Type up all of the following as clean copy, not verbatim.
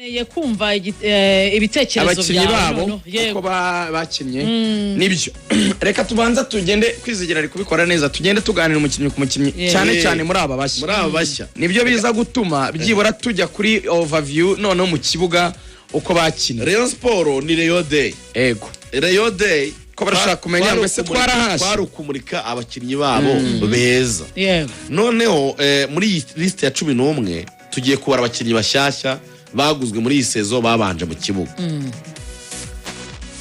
Nkeneye kumva ibitekerezo abakinnyi byawe babo noneho. uko Yego. bakinnye nibyo. Reka tubanza tugende, Kwizigira ari kubikora neza, tugende tuganira umukinnyi ku mukinnyi, cyane cyane muri aba bashya. Muri aba bashya. Nibyo biza gutuma byibura tujya kuri overview noneho mu kibuga uko bakinnye. Rayon Sport ni Rayon Day. Ego. Rayon Day. Ko barashaka kumenya ngo ese twarahashye? Kwari ukumurika abakinnyi babo beza. Noneho muri iyi lisite ya 11 tugiye kubara abakinnyi bashyashya baguzwe muri iyi saison babanje mu kibuga.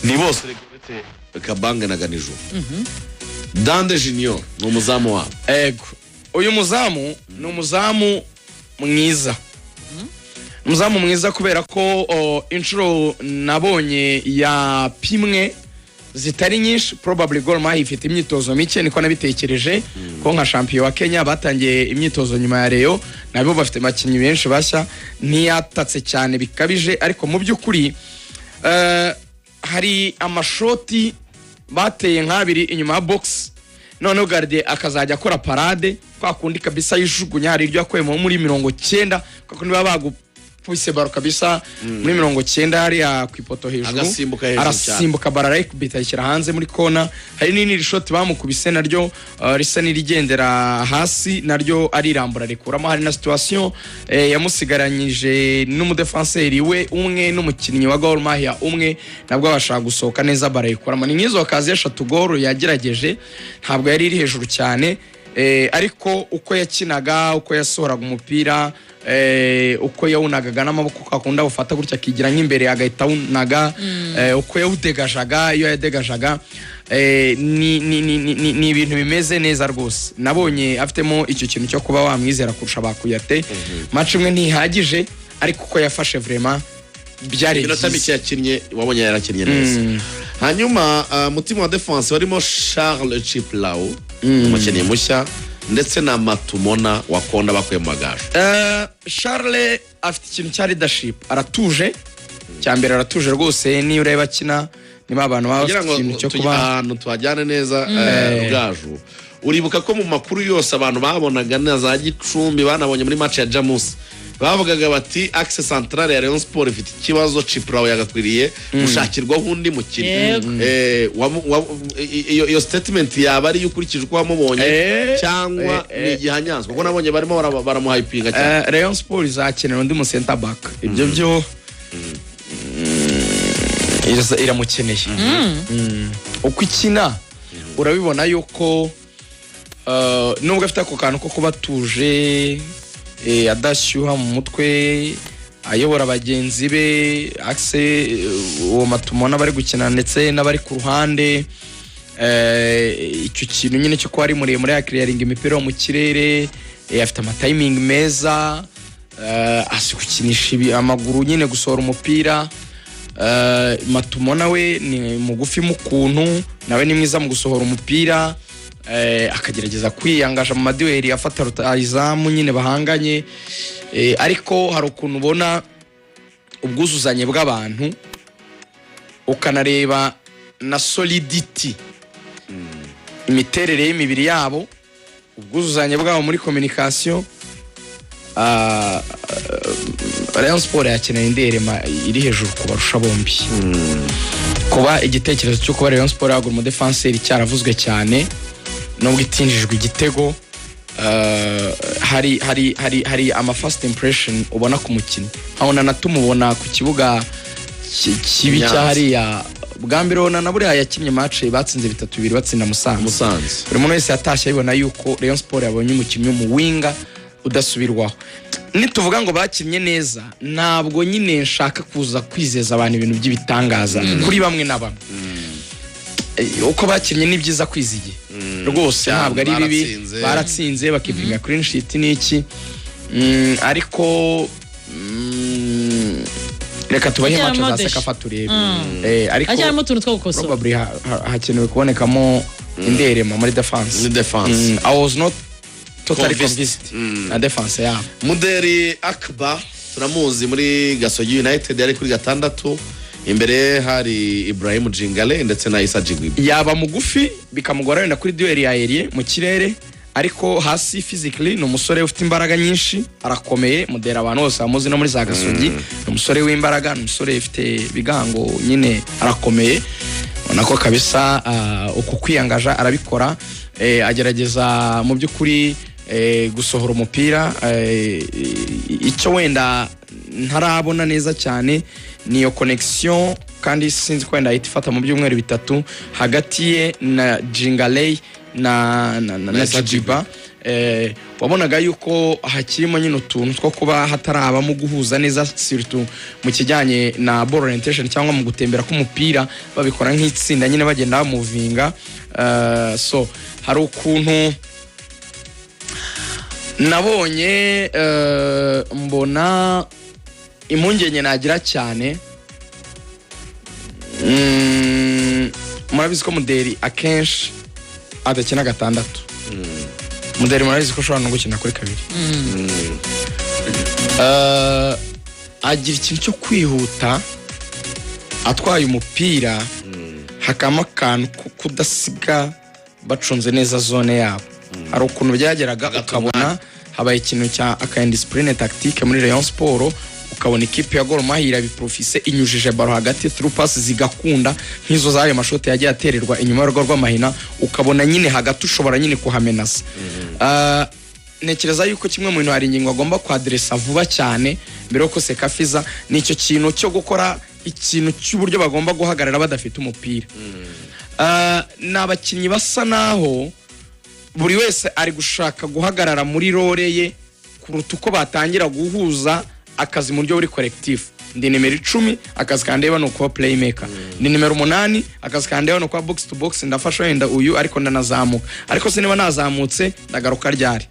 Ni bose uretse Kabange na Ganijuru. Dande Junior ni umuzamu wabo. Ego, uyu muzamu ni umuzamu mwiza, umuzamu mwiza kubera ko inshuro nabonye yapimwe zitari nyinshi. Probably Gor Mahia ifite imyitozo mike, niko nabitekereje, ko nka champion wa Kenya batangiye imyitozo nyuma ya Rayon, nabo bafite abakinnyi benshi bashya. Ntiyatatse cyane bikabije, ariko mu by'ukuri hari amashoti bateye nk'abiri inyuma ya box, noneho gardien akazajya akora parade kwa kundi kabisa yijugunya. Hari iryo yakuyemo muri 90, kwa kundi baba bagukubise ballon kabisa muri 90 hariya ku ipoto hejuru. Agasimbuka hejuru cyane. Arasimbuka, ballon arayikubita, ayishyira hanze muri kona. Hari n'irindi shoti bamukubise naryo risa n'irigendera hasi, naryo arirambura rikuramo. Hari na situation yamusigaranyije n'umudefanseri we umwe n'umukinnyi wa Gor Mahia umwe, nabwo abasha gusohoka neza, barayikuramo. Ni nk'izo occasion eshatu Gor yagerageje. Ntabwo yari iri hejuru cyane, ariko uko yakinaga, uko yasohoraga umupira, uko yawunagaga n'amaboko, kakunda awufata gutya akigira nk'imbere agahita awunaga, uko yawudegajaga, iyo yadegajaga, ni ibintu bimeze neza rwose. Nabonye afitemo icyo kintu cyo kuba wamwizera kurusha ba Kuyate. Match imwe ntihagije, ariko uko yafashe vraiment byari iminota byiza. mike yakinnye wabonye yarakinnye neza. Hanyuma mutima wa defense barimo Charles Chiplaw, umukinnyi mushya, ndetse na Matumona Wakonda bakuye mu Magaju. Charles afite ikintu cya leadership, aratuje. Cya mbere aratuje rwose, niyo ureba akina niba abantu baba Kugira bafite ngo ikintu cyo tujye kuba ahantu tuhajyane neza, Rugaju, uribuka ko mu makuru yose abantu babonaga na za Gicumbi, banabonye muri match ya Jamus, bavugaga bati axe centrale ya Rayon Sport ifite ikibazo, Chiplaw yagakwiriye gushakirwaho undi mukinnyi. Iyo statement yaba ari iyo ukurikije uko wamubonye cyangwa ni igihanyanzwe? Kuko nabonye barimo baramuhypinga cyane. Rayon Sport izakenera undi mu center back, ibyo byo iramukeneye. Uko ikina urabibona yuko nubwo afite ako kantu ko kuba atuje, adashyuha mu mutwe, ayobora bagenzi be axe, uwo Matumona bari gukina ndetse n'abari ku ruhande, icyo kintu nyine cyo kuba ari muremure, yakiriyaringa imipira yo mu kirere, afite amatiming meza, azi gukinisha amaguru nyine, gusohora umupira. Matumona we ni mugufi mu kuntu, nawe ni mwiza mu gusohora umupira, akagerageza kwiyangaja mu maduel, afata rutayizamu nyine bahanganye, ariko hari ukuntu ubona ubwuzuzanye bw'abantu, ukanareba na solidity, imiterere y'imibiri yabo, ubwuzuzanye bwabo muri communication. Rayon Sport yakeneye indi element iri hejuru kubarusha bombi. Kuba igitekerezo cyo kuba Rayon Sport yagura umudefanseri cyaravuzwe cyane, nubwo itinjijwe igitego, hari ama first impression ubona ku mukinnyi, nkabona na tumubona ku kibuga kibi Nyanza. cya hariya bwa mbere. Ubona na buriya yakinnye match batsinze 3-2, batsinda Musanze. Musanze. Buri muntu wese yatashye abibona yuko Rayon Sport yabonye umukinnyi w'umuwinger udasubirwaho. Nituvuga ngo bakinnye neza, ntabwo nyine nshaka kuza kwizeza abantu ibintu by'ibitangaza kuri bamwe na bamwe. Uko bakinnye ni byiza kwizigiye rwose. Cyane, ntabwo ari bibi. Baratsinze. Baratsinze, bakipinga clean sheet n'iki. Ariko reka tubahe match Hacyarimo za déchets. CECAFA turebe. Ariko Hacyarimo utuntu two gukosora. Probably hakenewe kubonekamo indi element muri defense. Muri defense. I was not totally Convinced. convinced na defense yabo. Muderi Akbar turamuzi muri Gasogi United, yari kuri gatandatu. Imbere hari Ibrahim Jingale ndetse na Isa Jigwibi. Yaba mugufi bikamugora wenda kuri duel ya aérien mu kirere. Ariko hasi, physically, ni umusore ufite imbaraga nyinshi, arakomeye. Mudera abantu bose bamuzi no muri za Gasogi, ni umusore w'imbaraga, ni umusore ufite ibigango nyine, arakomeye. Ubona ko kabisa uku kwiyangaja arabikora, agerageza mu by'ukuri gusohora umupira. Icyo wenda ntarabona neza cyane ni iyo connection, kandi sinzi ko wenda ahita ifata mu byumweru 3 hagati ye na Jingaley na Issa. Jijiba. Wabonaga yuko hakirimo nyine utuntu two kuba hatarabamo guhuza neza, surtout mu kijyanye na ball orientation cyangwa mu gutembera k'umupira, babikora nk'itsinda nyine, bagenda bamuvinga. So hari ukuntu nabonye, mbona impungenge nagira cyane. Murabizi ko Muderi akenshi adakina gatandatu. Muderi murabizi ko ashobora no gukina kuri kabiri. Agira ikintu cyo kwihuta atwaye umupira, hakabamo akantu ko kudasiga bacunze neza zone yabo. Hari ukuntu byageraga ukabona habaye ikintu cya aka indiscipline tactique muri Rayon Sport, ukabona ikipe ya Gor Mahia irabiprofise, inyujije ballon hagati, through pass zigakunda, nk'izo z'ayo mashoti yagiye atererwa inyuma y'urugo rw'amahina, ukabona nyine hagati ushobora nyine kuhamenasa. Ntekereza yuko kimwe mu bintu hari ingingo agomba kwaderesa vuba cyane mbere yuko CECAFA iza, ni icyo kintu cyo gukora ikintu cy'uburyo bagomba guhagarara badafite umupira. Ni abakinnyi basa naho buri wese ari gushaka guhagarara muri role ye kuruta uko batangira guhuza akazi mu buryo buri collectif. Ndi nimero 10, akazi kandeba ni ukuba playmaker. Ndi nimero 8, akazi kandeba ni ukuba box to box, ndafasha wenda uyu ariko ndanazamuka. Ariko se niba nazamutse ndagaruka ryari?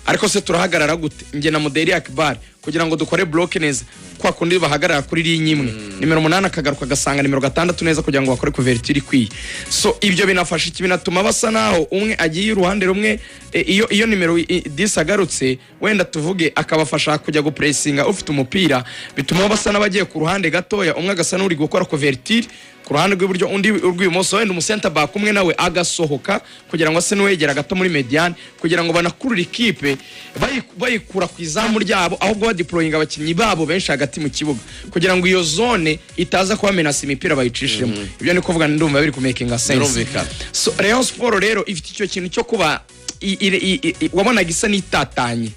Ariko se turahagarara gute njye na Muderi Akbar kugira ngo dukore block neza, kwa kundi bahagarara kuri ligne imwe, nimero 8 akagaruka agasanga nimero 6 neza kugira ngo bakore couverture ikwiye? So ibyo binafasha iki? Binatuma basa naho umwe agiye uruhande rumwe, iyo nimero 10 agarutse wenda tuvuge akabafasha kujya gupressinga ufite umupira, bituma basa n'abagiye ku ruhande gatoya, umwe agasa n'uri gukora couverture ku ruhande rw'iburyo, undi urw'ibumoso, wenda umu center back umwe nawe agasohoka kugira ngo ase n'uwegera gato muri médiane, kugira ngo banakurure ikipe bayikura ku izamu ryabo, ahubwo badeployinga abakinnyi babo benshi hagati mu kibuga kugira ngo iyo zone itaza kubamenasa imipira bayicishemo. Ibyo ni kuvuga ndumva biri kumakinga sense. Birumvikana. So Rayon Sport rero ifite icyo kintu cyo kuba wabonaga isa n'itatanye.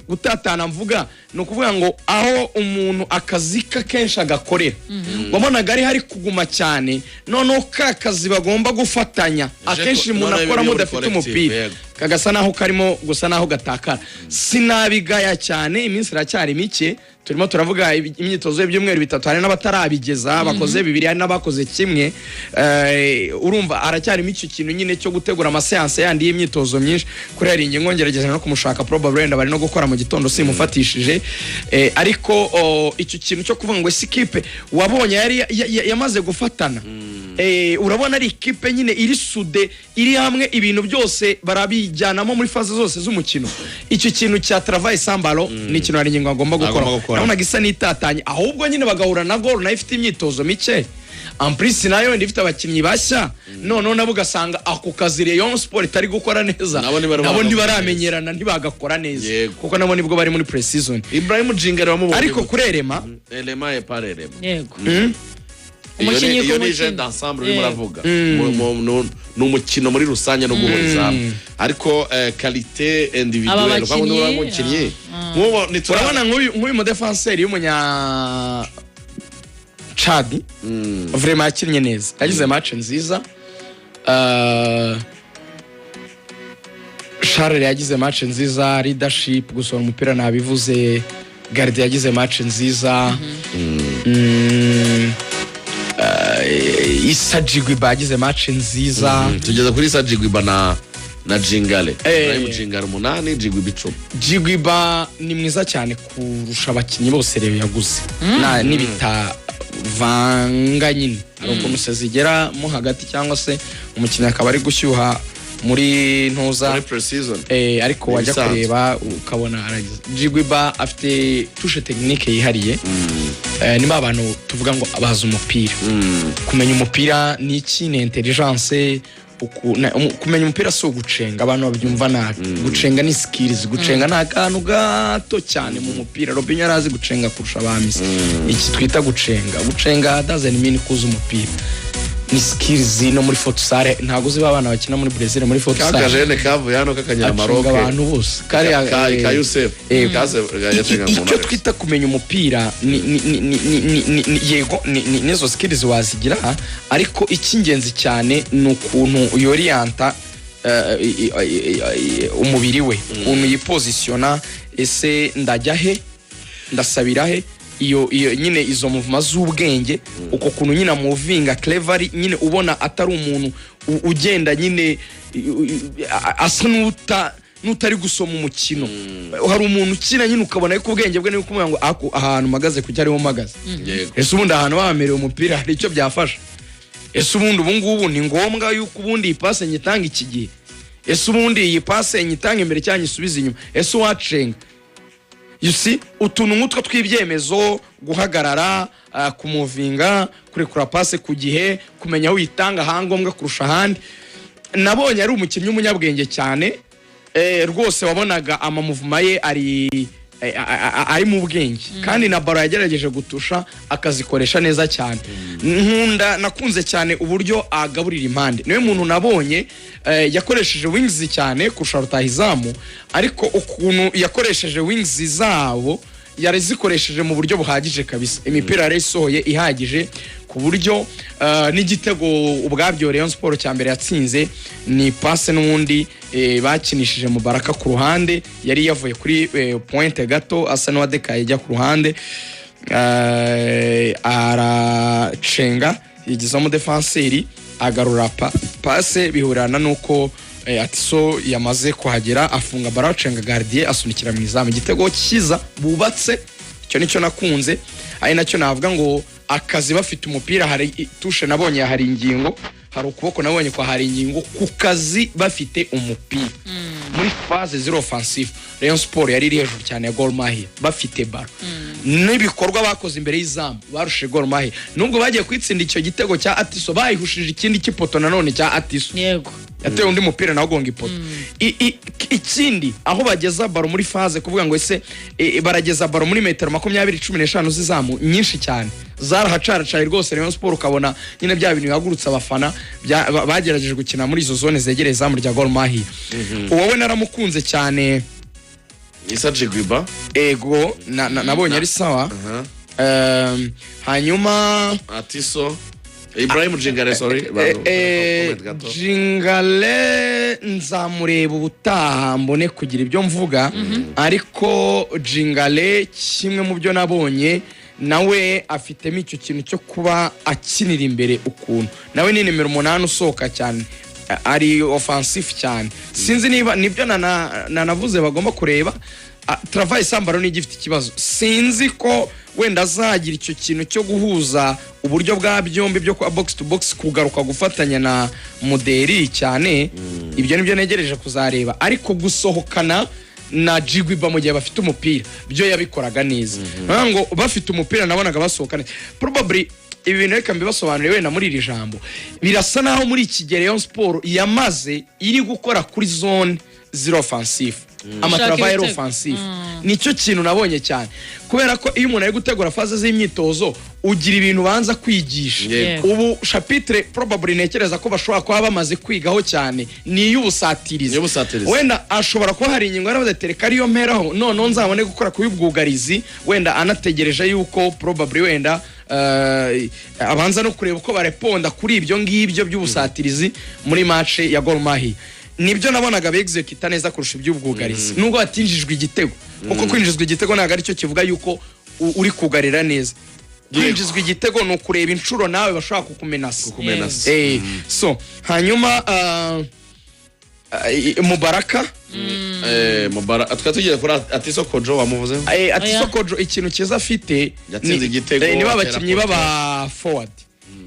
Gutatana mvuga ni ukuvuga ngo aho umuntu akazi ke kenshi agakorera, wabonaga ari hari kuguma cyane. Noneho ka kazi bagomba gufatanya akenshi umuntu noneho akora ibyo muri mudafite collective, umupira, kagasa naho karimo gusa naho gatakara. Sinabigaya cyane, iminsi iracyari mike. Turimo turavuga imyitozo y'ibyumweru 3, hari n'abatarabigeza bakoze bibiri, hari n'abakoze kimwe. Urumva haracyarimo icyo kintu nyine cyo gutegura ama séances yandi y'imyitozo myinshi. Kuri hari ingingo ngerageza no kumushaka, probably wenda bari no gukora mu gitondo simufatishije. Ariko icyo kintu cyo kuvuga ngo ese ikipe wabonye yari yamaze gufatana, urabona ari ikipe nyine iri soudée, iri hamwe, ibintu byose barabijyanamo muri phase zose z'umukino. Icyo kintu cya travail sans ballon ni ikintu hari ingingo agomba gukora. Agomba gukora. Nabonaga isa n'itatanye, ahubwo nyine bagahura na Gor nayo ifite imyitozo mike, en plus nayo wenda ifite abakinnyi bashya. Noneho nabo ugasanga ako kazi Rayon Sport itari gukora neza, Nabo ntibari nabo bagakora. ntibaramenyerana, ntibagakora neza, kuko nabo nibwo bari muri pre-season. Ibrahim Jingare wamubonye Ariko gute? kuri Erema, Elema et par Elema. Yego. Iyo ni Umukinnyi ku iyo ni mukinnyi. jeu d'ensemble urimo uravuga. Ni umukino muri rusange no guhuriza hamwe, ariko qualité individuelle Aba kwa kundi bakinnyi, uriya mukinnyi nk'ubu urabona nk'uyu mudefanseri w'umunya Chad, vraiment yakinnye neza, yagize match nziza. Charles yagize match nziza, leadership, gusohora umupira nabivuze. Garde yagize match nziza. Issa Jigwiba yagize match nziza. Tugeze kuri Issa Jigwiba na Jingale. Ibrahim Jingale 8, Jigwiba 10. Jigwiba ni mwiza cyane kurusha abakinnyi bose rero yaguze. N'ibitavanga nyine, hari ukuntu se zigera mo hagati cyangwa se umukinnyi akaba ari gushyuha muri ntuza Muri pre-season. Ariko wajya Ibisanzwe. kureba ukabona aragize. Jigwiba afite touche technique yihariye. Niba abantu tuvuga ngo bazi umupira, kumenya umupira ni iki? Ni intelligence. Kumenya umupira si ugucenga. Abantu babyumva nabi. Gucenga ni skills. Gucenga ni akantu gato cyane mu mupira. Robinho yari azi gucenga kurusha ba Messi. Iki twita gucenga, gucenga doesn't mean kuza umupira, ni skills. No muri futsal, ntabwo uzi ba bana bakina muri Brazil muri futsal? Kakajene kavuye hano Acenga k'akanyamaroke. abantu bose kariya. Ka Yusef. Yacenga mu Icyo ntare. twita kumenya umupira ni yego, n'izo skills wazigira, ariko icy'ingenzi cyane ni ukuntu yoriyanta umubiri we, ukuntu yipozisiyona. Ese ndajya he? Ndasabira he? Iyo nyine izo mouvement z'ubwenge, uko kuntu nyine amuvinga cleverly nyine, ubona atari umuntu ugenda nyine asa n'utari gusoma umukino. Hari umuntu ukina nyine ukabona yuko ubwenge bwe ni kumubwira ngo "Ako ahantu mpagaze, kuki ariho mpagaze?" Ese ubundi ahantu bahamerewe umupira hari icyo byafasha? Ese ubundi ubu ngubu ni ngombwa yuko ubundi iyi pase nyitanga iki gihe? Ese ubundi iyi pase nyitanga imbere cyangwa nyisubize inyuma? Ese uwacenga? You see, utuntu nk'utwo tw'ibyemezo, guhagarara, kumuvinga, kurekura pase ku gihe, kumenya aho uyitanga ahangombwa kurusha ahandi. Nabonye ari umukinnyi w'umunyabwenge cyane. Rwose wabonaga amamuvuma ye ari ari mu bwenge, kandi na ballon yagerageje gutusha akazikoresha neza cyane. Nkunda, nakunze cyane uburyo agaburira impande. Niwe muntu nabonye yakoresheje wings cyane kurusha rutahizamu, ariko ukuntu yakoresheje wings zabo, yarazikoresheje mu buryo buhagije kabisa. Imipira yari isohoye ihagije, ku buryo n'igitego ubwabyo Rayon Sport cya mbere yatsinze ni passe n'ubundi bakinishije Mubaraka ku ruhande. Yari yavuye kuri pointe gato, asa n'uwadekaye ajya ku ruhande, aracenga, yigizamo defanseri, agarura passe, bihurana n'uko Atiso yamaze kuhagera, afunga ballon, acenga gardien, asunikira mu izamu. Igitego cyiza bubatse, icyo nicyo nakunze, ari nacyo navuga ngo akazi bafite umupira. Hari touche nabonye, hari ingingo, hari ukuboko nabonye kwa hari ingingo ku kazi bafite umupira muri phase ziri offensive. Rayon Sport yari iri hejuru cyane ya Gor Mahia bafite ballon, n'ibikorwa bakoze imbere y'izamu barushije Gor Mahia, nubwo bagiye kwitsinda icyo gitego cya Atiso bayihushije ikindi cy'ipoto nanone cya Atiso. Yatewe undi mupira nawe ugonga ipoto. Ikindi, aho bageza ballon muri phase, kuvuga ngo ese barageza ballon muri metero 20, 15 z'izamu, nyinshi cyane zarahacaracaye rwose. Rayon Sport ukabona nyine bya bintu bihagurutsa abafana, bagerageje gukina muri izo zone zegereye izamu rya Gor Mahia. Uwowe naramukunze cyane. Isa Jigwiba. Ego, nabonye ari sawa. Hanyuma Atiso Ibrahim Jingare, sorry. Comment gato. Jingale nzamureba ubutaha mbone kugira ibyo mvuga, ariko Jingale, kimwe mu byo nabonye, nawe afitemo icyo kintu cyo kuba akinira imbere ukuntu. Nawe ni nimero 8 usohoka cyane, ari offensif cyane. Sinzi niba nibyo nanavuze bagomba kureba. Travail sans ballon igifite ikibazo. Sinzi ko wenda azagira icyo kintu cyo guhuza uburyo bwa byombi byo kuba box to box, kugaruka gufatanya na Muderi cyane. Ibyo nibyo ntegereje kuzareba, ariko gusohokana na Jigwiba mu gihe bafite umupira byo yabikoraga neza. Navuga ngo bafite umupira nabonaga basohoka neza. Probably ibi bintu reka mbibasobanurire wenda muri iri jambo. Birasa naho muri iki gihe Rayon Sport yamaze iri gukora kuri zone ziri offensive, amatravail ibitego. offensive. Nicyo kintu nabonye cyane, kubera ko iyo umuntu ari gutegura phase z'imyitozo ugira ibintu ubanza kwigisha. Ubu chapitre probably ntekereza ko bashobora kuba bamaze kwigaho cyane ni iy'ubusatirizi. Iy'ubusatirizi. Wenda ashobora kuba hari ingingo yaravuze ati reka ariyo mperaho, noneho nzabone gukora ku y'ubwugarizi. Wenda anategereje yuko probably wenda abanza no kureba uko bareponda kuri ibyo ngibyo by'ubusatirizi muri match ya Gor Mahia. Nibyo nabonaga begizekita neza kurusha iby'ubwugarizi, nubwo hatinjijwe igitego, kuko kwinjizwa igitego ntabwo aricyo kivuga yuko uri kugarira neza. Kwinjizwa igitego ni ukureba inshuro nawe bashobora kukumenasa. Kukumenasa. So hanyuma Mubaraka. Twari tugiye kuri Atiso Kojo, wamuvuzeho. Atiso Oya. Kojo, ikintu cyiza afite Yatsinze igitego, niba atera abakinnyi poto. b'aba forward,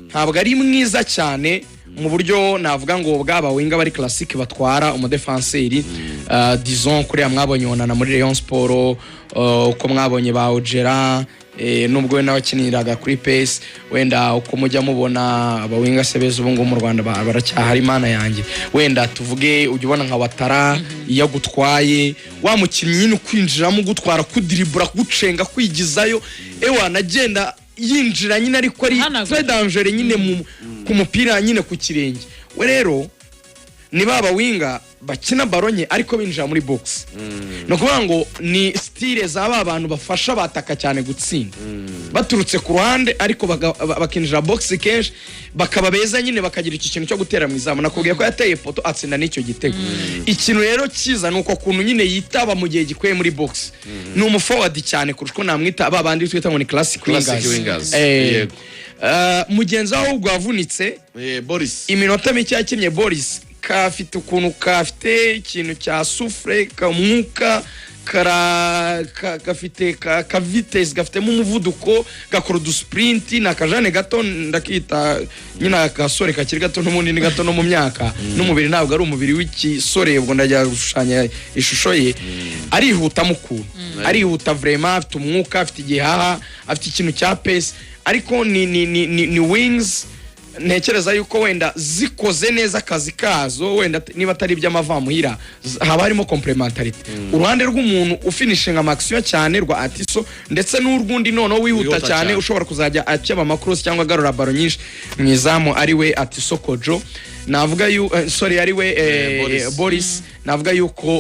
ntabwo ari mwiza cyane mu buryo navuga ngo bwaba winger bari classique batwara umudefanseri, disons kuriya mwabonye Onana muri Rayon Sport, uko mwabonye ba Ojera. Nubwo we nawe akiniraga kuri pace, wenda uko mujya mubona abawinga se beza ubu ngubu mu Rwanda baracyahari, Imana yanjye. Wenda tuvuge ujya ubona nka Watara, iyo agutwaye, wa mukinnyi nyine ukwinjiramo, ugutwara, kudiribura, kugucenga, kwigizayo, ewa anagenda yinjira nyine, ariko ari Ahanagura. très dangereux nyine ku mupira nyine ku kirenge. We rero ni ba bawinga bakina ballon nke ariko binjira muri box. Ni ukuvuga ngo ni style za ba bantu bafasha bataka cyane gutsinda baturutse ku ruhande, ariko bakinjira box kenshi, bakaba beza nyine, bakagira iki kintu cyo gutera mu izamu. Nakubwiye ko yateye poteau, atsinda n'icyo gitego. Ikintu rero cyiza ni uko kuntu nyine yitaba mu gihe gikwiye muri box. Ni umuforward cyane kurusha uko namwita ba bandi twita ngo ni classic Classic wingers. Wingers. Yego. Mugenzi we ahubwo wavunitse Boris. iminota mike yakinnye, Boris, kafite ukuntu kafite ikintu cya souffle, kamwuka kara gafite ka vitesse, gafitemo umuvuduko, gakora udusprint. Ni akajane gato, ndakita nyine agasore kakiri gato, n'ubundi ni gato no mu myaka n'umubiri, ntabwo ari umubiri w'ikisore. Ubwo ndajya gushushanya ishusho ye. Arihuta mu kuntu arihuta vraiment, afite umwuka, afite igihaha, afite ikintu cya pace, ariko ni wings ntekereza yuko wenda zikoze neza akazi kazo, wenda niba atari iby'amavamuhira, haba harimo complémentarité, uruhande rw'umuntu ufinishinga ama action cyane rwa Atiso, ndetse n'urw'undi noneho wihuta Wihuta cyane, cyane. ushobora kuzajya akeba amakrosi cyangwa agarura ballon nyinshi mu izamu, ari we Atiso Kojo. Navuga yu sorry, ari we Boris. Boris. Navuga yuko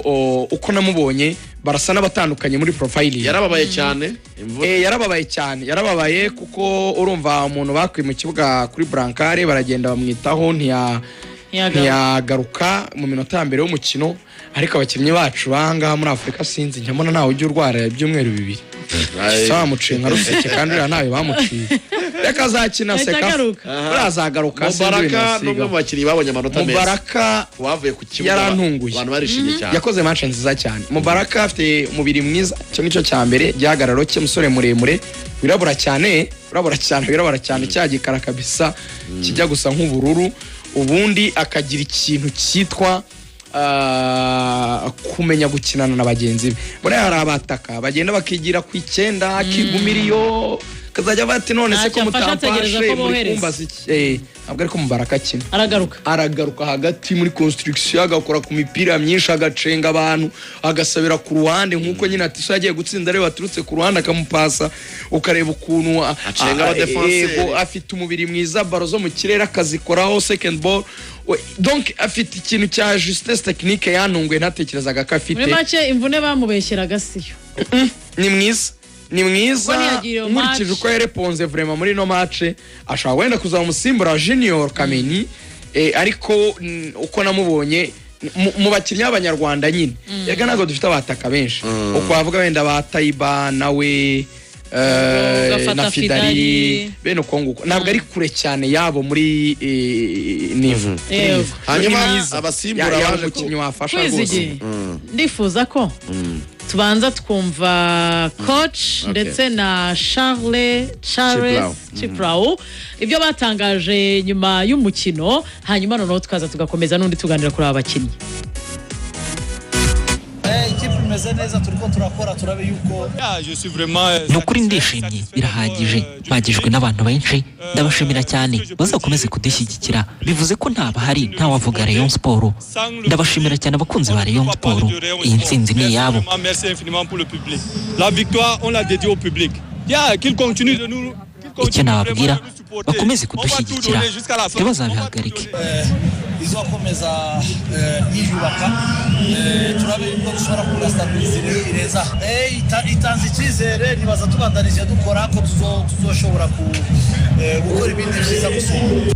uko namubonye barasa n'abatandukanye muri profile. Yarababaye cyane imvura. Yarababaye cyane, yarababaye kuko urumva umuntu bakuye mu kibuga kuri brancard, baragenda bamwitaho, Ntiyagaruka. ntiyagaruka mu minota ya mbere y'umukino. Ariko abakinnyi bacu bahangaha muri Afurika, sinzi, njya ntawe ujya urwara ibyumweru 2. Ay. Se bamuciye nka ruseke, kandi uriya ntawe bamuciye. Reka azakina Ahita seka agaruka. buriya azagaruka, sinzi ibintu Mubaraka ni umwe basigaho. mu bakinnyi babonye amanota meza. Mubaraka Wavuye ku kibuga, yarantunguye. abantu barishimye cyane. Yakoze match nziza cyane. Mubaraka afite umubiri mwiza, icyo ngicyo cya mbere, igihagararo cye, umusore muremure wirabura cyane, wirabura cyane, wirabura cyane, cya gikara kabisa kijya gusa nk'ubururu. Ubundi akagira ikintu cyitwa kumenya gukinana na bagenzi be. Buriya hari abataka bagenda bakigira ku icyenda, akigumira iyo, kazajya bati none se ko Ntacyo afasha, ategereza mutampashe ko muri bohereza. kumbaza iki? Ntabwo ariko Mubaraka akina. Aragaruka. Aragaruka hagati muri construction, agakora ku mipira myinshi, agacenga abantu, agasabira ku ruhande, nk'uko nyine ati yagiye gutsinda ariwe waturutse ku ruhande akamupasa, ukareba ukuntu Acenga abadefenseri. Yego, afite umubiri mwiza, ballon zo mu kirere akazikoraho, second ball. Donc afite ikintu cya justesse technique yantunguye, ntatekerezaga ko afite. Muri make imvune bamubeshyeraga siyo. Ni mwiza, ni mwiza. Kuko ntiyagira iyo Nkurikije match. uko yareponze vraiment muri ino match, ashobora wenda kuzaba umusimbura wa Junior Kameni, ariko uko namubonye mu bakinnyi b'Abanyarwanda nyine, erega ntabwo dufite abataka benshi uko wavuga, wenda ba Tayiba nawe Ugafata na Fidari, Fidari. bene uko nguko, ntabwo ari kure cyane yabo muri niveau. Kuri Yego. niveau. Hanyuma Ni mwiza. abasimbura Yaba baje umukinnyi wafasha rwose. Kwizigiye, ndifuza ko tubanza twumva coach ndetse na Charles Chiprau. Chiprau, ibyo batangaje nyuma y'umukino, hanyuma noneho tukaza tugakomeza n'undi tuganira kuri aba bakinnyi. Ikipe imeze neza, turiko turakora turabe yuko Ni ukuri ndishimye birahagije, mpagijwe n'abantu benshi, ndabashimira cyane, bazakomeze kudushyigikira. Bivuze ko ntabahari ntawavuga Rayon Sport. Ndabashimira cyane abakunzi ba Rayon Sport, iyi ntsinzi ni iyabo. Merci infiniment pour le public. La victoire, on l'a dédiée au public. Yeah, qu'il continue de nous Icyo nababwira, bakomeze kudushyigikira, ntibazabihagarike. Izokomeza yiyubaka, turabe yuko dushobora kurastabiliza ireza. Itanze icyizere, nibaza tubandanije dukora ko tuzoshobora gukora ibindi byiza gusumba.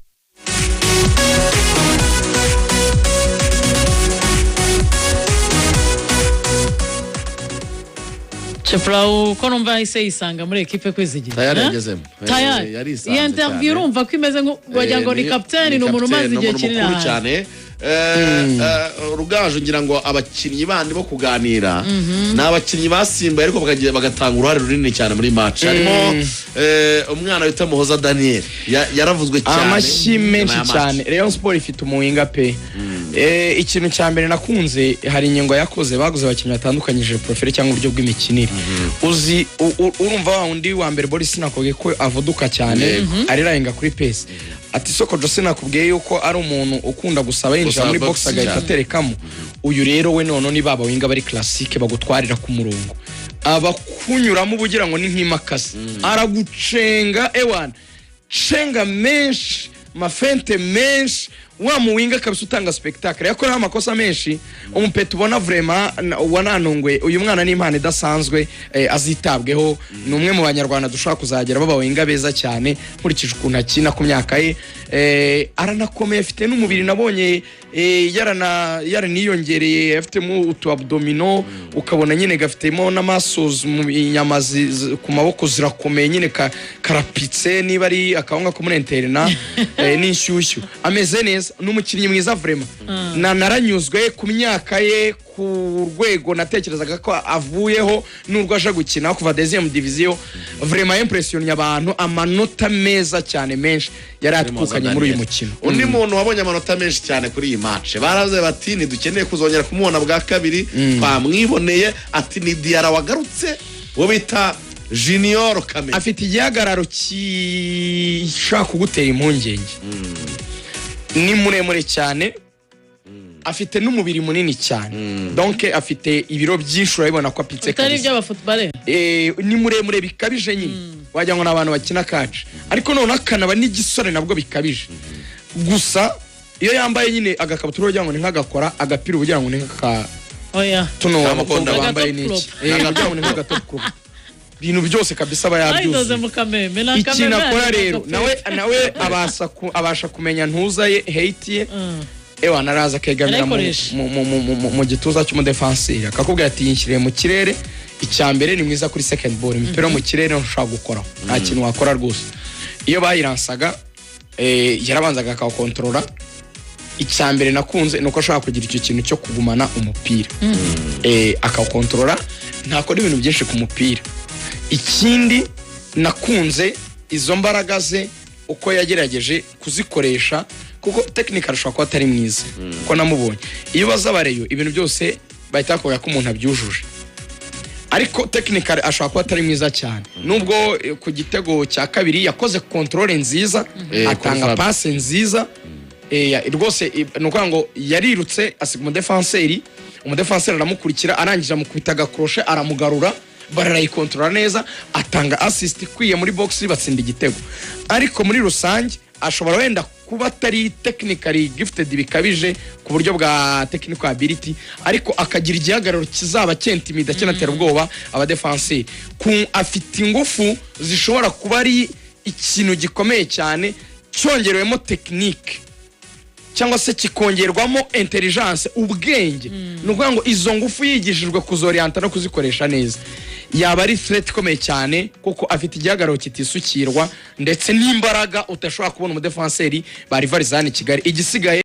Chiprau ko numva yahise yisanga muri ekipe, Kwizigira. Tayari Eh? yagezemo. Tayari. Yarisanze Iyi interview cyane. urumva ko imeze nko wagira ngo ni kapiteni, ni umuntu umaze igihe kinini mukuru hanze. Cyane. Rugaju, ngira ngo abakinnyi bandi bo kuganira ni abakinnyi basimbuye ariko bagatanga uruhare runini cyane muri match, harimo umwana wita Muhoza Daniel. Yaravuzwe cyane Amashyi nyuma menshi ya match. cyane. Rayon Sport ifite umuwinga pe. Ikintu cya mbere nakunze, hari ingingo yakoze, baguze abakinnyi batandukanyije profile cyangwa uburyo bw'imikinire. Uzi urumva wa wundi wa mbere, Boris, nakubwiye ko avuduka cyane, arirayenga kuri pace. Ati soko Jose, nakubwiye yuko ari umuntu ukunda gusaba yinjira Gusaba muri box box agahita cyane. aterekamo. Uyu rero we noneho ni baba winger bari classique, bagutwarira ku murongo, abakunyuramo uba ugira ngo ni nk'imakasi, aragucenga, ewana cenga menshi, ma feinte menshi, wa muwinger kabisa utanga spectacle. Yakoreho amakosa menshi umupeta, ubona vraiment wanantunguye. Uyu mwana ni impano idasanzwe, azitabweho. Ni umwe mu banyarwanda dushobora kuzagera baba winger beza cyane, nkurikije ukuntu akina ku myaka ye. Aranakomeye, afite n'umubiri nabonye, yaraniyongereye, afitemo utu abdominaux, ukabona nyine gafitemo n'amasozi mu inyama ku maboko zirakomeye nyine, karapitse niba ari akawunga ko muri interina, n'inshyushyu, ameze neza, ni umukinnyi mwiza vraiment. Na naranyuzwe ku myaka ye, ku rwego natekerezaga ko avuyeho n'urwo aje gukina kuva deuxième division. Vraiment impressionné abantu, amanota meza cyane menshi yari atwukanye muri uyu mukino. Undi muntu wabonye amanota menshi cyane kuri iyi match, baravuze bati ntidukeneye kuzongera kumubona bwa kabiri, twamwiboneye, ati ni Diarra wagarutse, uwo bita Junior Kameni. Afite igihagararo gishobora kugutera impungenge, ni muremure cyane, afite n'umubiri munini cyane, donc afite ibiro byinshi, urabibona ko apitse Utari kabisa. iby'abafutubare. Ni muremure bikabije nyine, wagira ngo ni abantu bakina kaci, ariko noneho akanaba n'igisore nabwo bikabije. Gusa iyo yambaye nyine agakabutura ugira ngo ni nk'agakora, agapira uba ugira ngo ni nk'aka Oya. tuno Ka abakobwa mukonda. bambaye. Agatop N'iki? crop. Ugira ngo ni nk'agatop crop, ibintu byose kabisa aba Bayidoze yabyuzuye. mu kameme ni Ikintu akameme. akora rero, nawe abasha kumenya ntuza ye, height ye. Ewa, naraza akegamira Arayikoresha. mu gituza cy'umudefanseri, akakubwira ati yinshyiriye mu kirere. Icya mbere, ni mwiza kuri second ball, imipira yo mu kirere ntushobora gukoraho, nta kintu wakora rwose. Iyo bayiransaga, yarabanzaga akawukontorora. Icya mbere nakunze ni uko ashobora kugira icyo kintu cyo kugumana umupira, akawukontorora, ntakora ibintu byinshi ku mupira. Ikindi nakunze, izo mbaraga ze uko yagerageje kuzikoresha, kuko technical ashobora kuba atari mwiza kuko namubonye. Iyo ubaza abareyo ibintu byose bahita bakubwira ko umuntu abyujuje, ariko technical ashobora kuba atari mwiza cyane, nubwo ku gitego cya kabiri yakoze contrôle nziza, atanga kuri Fab. passe nziza. Rwose ni ukuvuga ngo yarirutse asiga umudefanseri, umudefanseri aramukurikira, arangije amukubita agakroshe, aramugarura, bararayikontorora neza, atanga assist ikwiye muri box, batsinda igitego. Ariko muri rusange ashobora wenda kuba atari technically gifted bikabije ku buryo bwa technical ability, ariko akagira igihagararo kizaba cyentimida, kinatera ubwoba abadefanseri. Afite ingufu zishobora kuba ari ikintu gikomeye cyane, cyongerewemo technique cyangwa se kikongerwamo intelligence, ubwenge. Ni ukuvuga ngo izo ngufu yigishijwe kuzoriyanta no kuzikoresha neza, yaba ari threat ikomeye cyane, kuko afite igihagararo kitisukirwa ndetse n'imbaraga udashobora kubona umudefanseri ba rivarizani Kigali igisigaye.